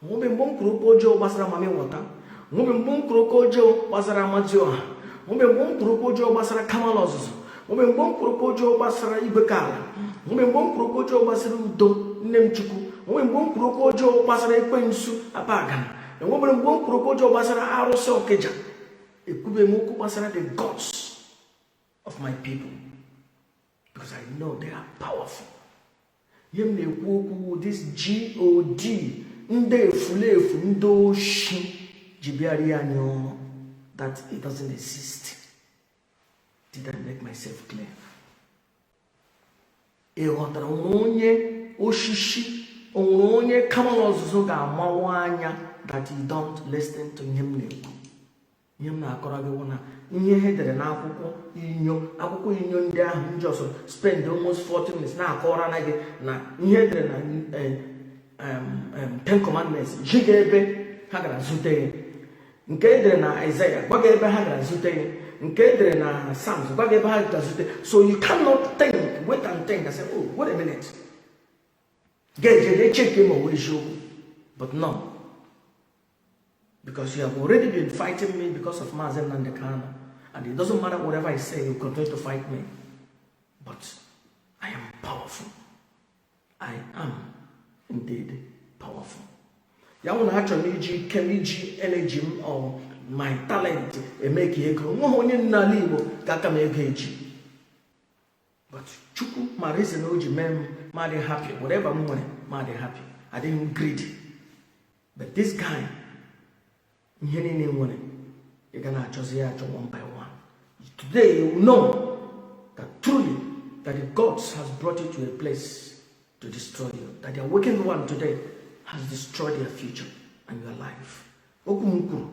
mgbe mgbe m kwuru okwu ọjọọ gbasara mami wọta, mgbe mgbe m kwuru okwu ọjọọ gbasara Amadioha, mgbe mgbe m kwuru okwu ọjọọ gbasara Kamala Ọzụzụ, mgbe mgbe m kwuru okwu ọjọọ gbasara Igwe Kala, mgbe mgbe m kwuru okwu ọjọọ gbasara udo nne m Chukwu, mgbe mgbe m kwuru okwu ọjọọ gbasara ekwensu Abagana, enwebere mgbe m kwuru okwu ọjọọ gbasara arụsị Ọkịja. Ekwube m okwu gbasara the gods of my people because I know they are powerful. Ihe m na-ekwu okwu, this God ndị efulefu, ndị oshi ji bịara anyị ọrụ, that it doesn't exist. Did I make myself clear? Ị ghọtara? Nwere onye osisi, o nwere onye Kamala Ọzụzụ ga-amawa anya that you don't listen to ihe m na-ekwu. Ihe m na-akọrọ gị bụ na ihe ha edere n'akwụkwọ inyo, akwụkwọ inyo ndị ahụ m just spend almost 40 minutes na-akọwara na gị na ihe edere na Ten Commandments ji gị ebe ha gara zute ya, nke edere na Isaiah gwa gị ebe ha gara zute ya, nke edere na Psalms gwa gị ebe ha gara zute. So you cannot think, wait and think and say, "Oh, wait a minute," ga-eje check ma ọ eziokwu. But no, because you have already been fighting me because of Mazi Nnamdi Kanu, and it doesn't matter whatever I say, you continue to fight me. But I am powerful. I am indeed powerful. Ya nwụ na achọrọ m iji ike m, iji energy m or my talent eme ka ego nweghị onye n'ala Igbo ga-aka m ego eji. But Chukwu ma reason o ji mee m ma dị happy. Whatever m nwere, ma dị happy, adịghị m greedy. But this guy, ihe niile nwere, ị ga na-achọzi ya achọ one by one. Today you will know that truly that the gods has brought you to a place to destroy you, that the awakened one today has destroyed your future and your life. Okwu m kwuru,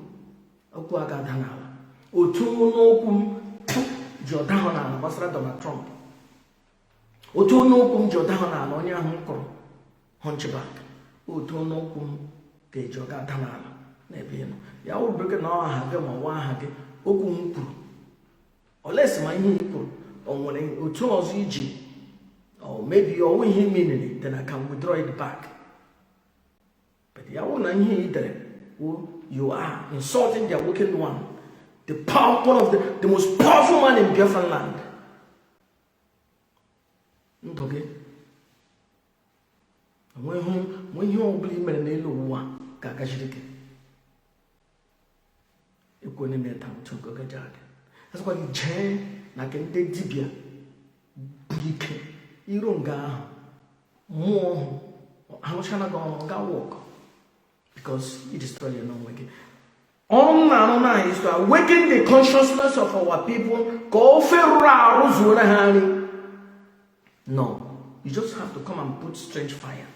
okwu a ga-ada n'ala. Otu n'okwu m ji ọdahụ n'ala gbasara Donald Trump, otu onye okwu m ji ọdahụ n'ala onye ahụ m kụrụ hunchback, otu onye okwu m ga-eji ọ ga-ada n'ala n'ebe ị nọ. Ya wụrụ gị na ọ aha gị ma ọwa aha gị, okwu m kwuru olesi ma ihe i kwuru o nwere otu ọzọ iji or maybe ọwụ ihe meaning, then I can withdraw it back. But ya wụ na ihe i dere wụ you are insulting the awakened one, the power, one of the most powerful man in Biafran land, ndụ gị onwe ihe ọbụla i mere n'elu ụwa ga-agachiri gị. Ekwenye m ya otu nke oge adị. Asịkwa gị jee na nke ndị dibịa bụ ike iru nga ahụ mmụọ arụchana gị ọrụ ga work because you destroy ya n'onwe gị. Ọrụ m na-arụ na is to awaken the consciousness of our people ka ofe rụrụ arụ zuoro ha nri. No, you just have to come and put strange fire.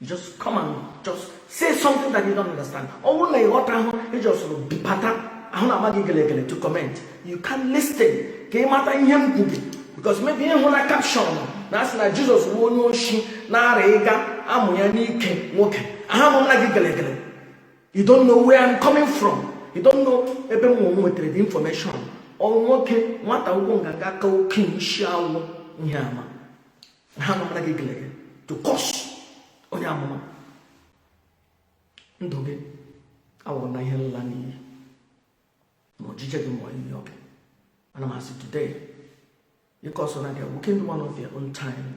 You just come and just say something that you don't understand. Ọ bụrụ na ị ghọta ahụ, ị just bata ahụ na-ama gị gelegele to comment. You can listen ka ị mata ihe m kwuru, because maybe ịhụ na caption na asị na Jizọs bụ onye oshi na-ara ịga amụ ya n'ike nwoke ahụ m na gị gelegele. You don't know where I'm coming from. You don't know ebe m nwetara the information. Ọ nwoke nwata ụkwụ nganga ka oke isi awụ ihe ama ha amamara gị gelegele to curse onye amụma. Ndụ gị awụrụ na ihe nla n'iyi ma ojije gị ma ihe gị. Ana m asị today, because na the awakened one of your own time,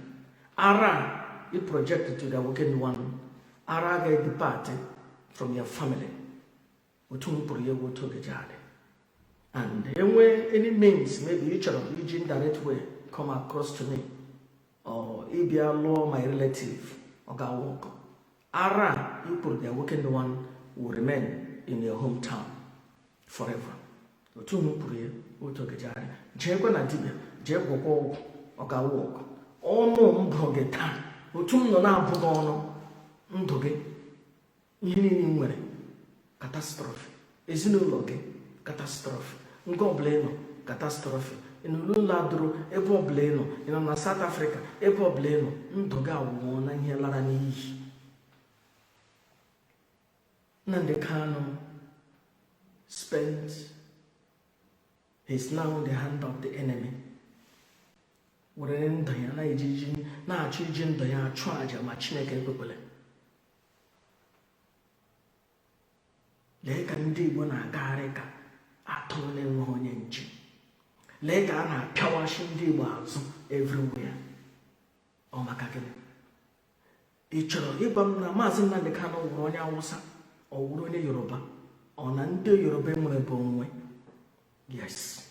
ara i project to the awakened one. Ara ga-depart from your family. Otu m kwuru ya wụ otu ọ ga-eji adị. And enwe any means maybe ị chọrọ iji indirect way come across to me or ịbịa lụọ my relative, ọ ga-work. Ara i kwuru, the awakened one will remain in your hometown forever. Otu m kwuru ya, otu ọ ga-eji adị. Jeekwa na dibịa jee gwọkwa ọgwụ, ọ ga-work. Ọnụ m bụrụ gị taa, otu m nọ na-abụ gị ọnụ, ndụ gị, ihe niile ị nwere, catastrophe. Ezinụlọ gị, catastrophe. Nga ọbụla ị nọ, catastrophe. Ị nọ n'ụlọ adụrụ, ebe ọbụla ị nọ, ị nọ na South Africa, ebe ọbụla ị nọ, ndụ gị awụọ na ihe lara n'iyi. Nnamdi Kanu spent, he's now in the hand of the enemy. Were ndụ ya na-ejiji na-achọ iji ndụ ya achụ àjà, ma Chineke ekwekwele. Lee ka ndị Igbo na-agagharị ka atụrụ na-enweghị onye nche. Lee ka a na-apịawashi ndị Igbo azụ everywhere. Ọ maka gịnị? Ị chọrọ ịgwa m na Maazị Nnamdi Kanu wụrụ onye Awụsa, ọ wụrụ onye Yoruba, ọ na ndị Yoruba enwere bụ onwe? Yes,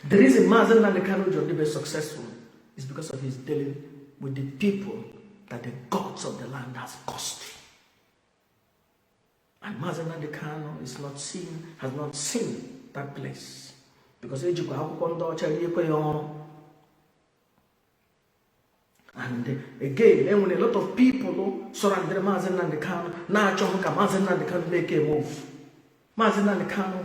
the reason Maazị Nnamdi Kanu ji be successful is because of his dealing with the people that the gods of the land has cursed. And Maazị Nnamdi Kanu is not seen, has not seen that place because ejikwa akwụkwọ ndị ọcha riekwe ya ọrụ. And again, enwere a lot of people surrounded Maazị Nnamdi Kanu na-achọghị ka Maazị Nnamdi Kanu make a move. Maazị Nnamdi Kanu,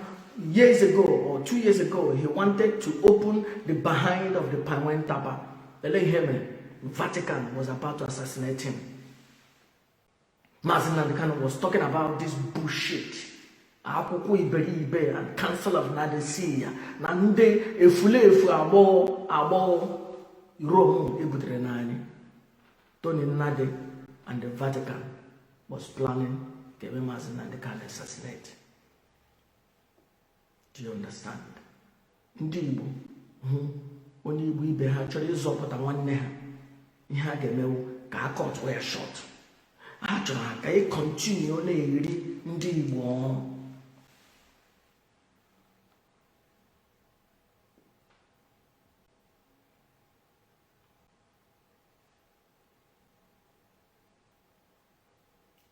years ago or 2 years ago, he wanted to open the behind of the palm wine tapper. Ele ihe mere? Vatican was about to assassinate him. Maazị Nnamdi Kanu was talking about this bullshit, akwụkwọ iberibe and Council of Nicaea na ndị efulefu agbọghọ agbọghọ Rome ebutere n'anyị. Tony Nnadi and the Vatican was planning ka eme Maazị Nnamdi Kanu assassinate. Do you understand? Ndị Igbo hụ onye Igbo ibe ha chọrọ ịzọpụta nwanne ha, ihe a ga-emewu ka a cut ya short. Ha chọrọ ha ka ị continue na-eri ndị Igbo ọrụ.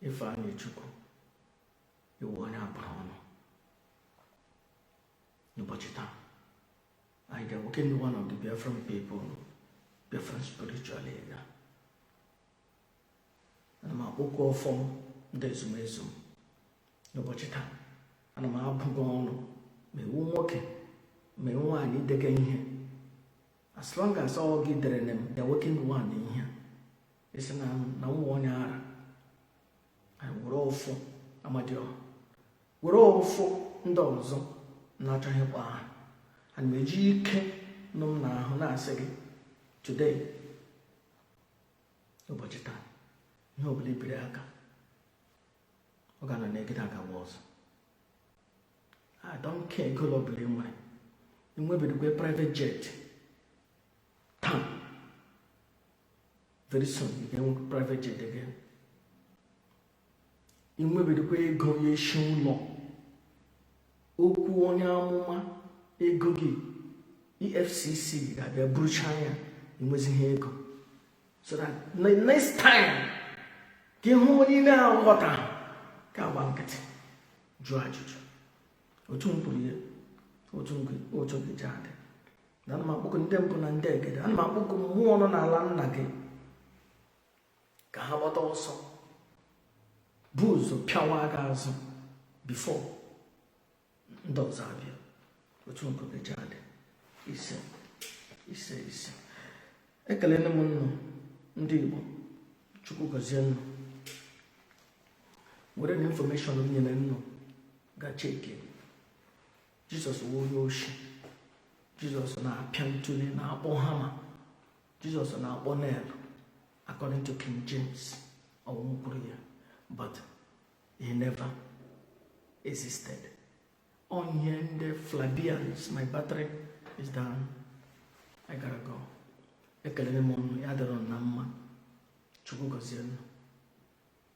Ifeanyị Chukwu, iwu onye abụrụ ọnụ n'ụbọchị taa. I the awakened one of the Biafran people, Biafran spiritual leader. Ana m akpọkọ ọfọ ndị ezumezu m n'ụbọchị taa. Ana m abụ gị ọnụ, ma ewu nwoke ma ewu nwaanyị dege ihe, as long as ọ gị dere na m, the awakened one, ihe isi na na nwa onye ara anyị, were ọfọ Amadioha, were ọfọ ndị ọzọ na-achọghị ịkpọ aha, ana m eji ike nọ m n'ahụ na-asị gị today, ụbọchị taa, ihe ọbụla ibiri aka, ọ ga-anọ n'egide agawa ọzọ. I don't care ego ọbụla ị nwere, enwebirikwe private jet taa, very soon ị ga-enwe private jet again. Inwebirikwa ego ya eshi ụlọ okwu onye amụma, ego gị, EFCC ga-abịa burucha ya. Enwezighị ego, so that the next time ka ịhụ onye na-aghọta ka agba nkịtị jụọ ajụjụ. Otu m kwuru ya, otu gị ji adị na ana m akpọkọ ndị mbụ na ndị egede, ana m akpọkọ mmụọ nọ n'ala nna gị ka ha gbata ọsọ bụ ụzọ pịawa gị azụ before ndị ọzọ abịa. Otu nke gị ji adị. Ise, ise, ise. Ekelene m nnụ, ndị Igbo. Chukwu gọzie nnụ. Were na information m nyere nnụ ga check. Jizọs wụ onye oshi. Jizọs na-apịa ntuli, na-akpọ hammer. Jizọs na-akpọ nail, according to King James. Ọwụm kwuru ya, but he never existed. Onye ndị Flavians, my battery is down, I gotta go. Ekelere m ọnụ ya dịrọ na mma. Chukwu gọzie nnụ.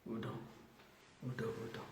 Udo, udo, udo.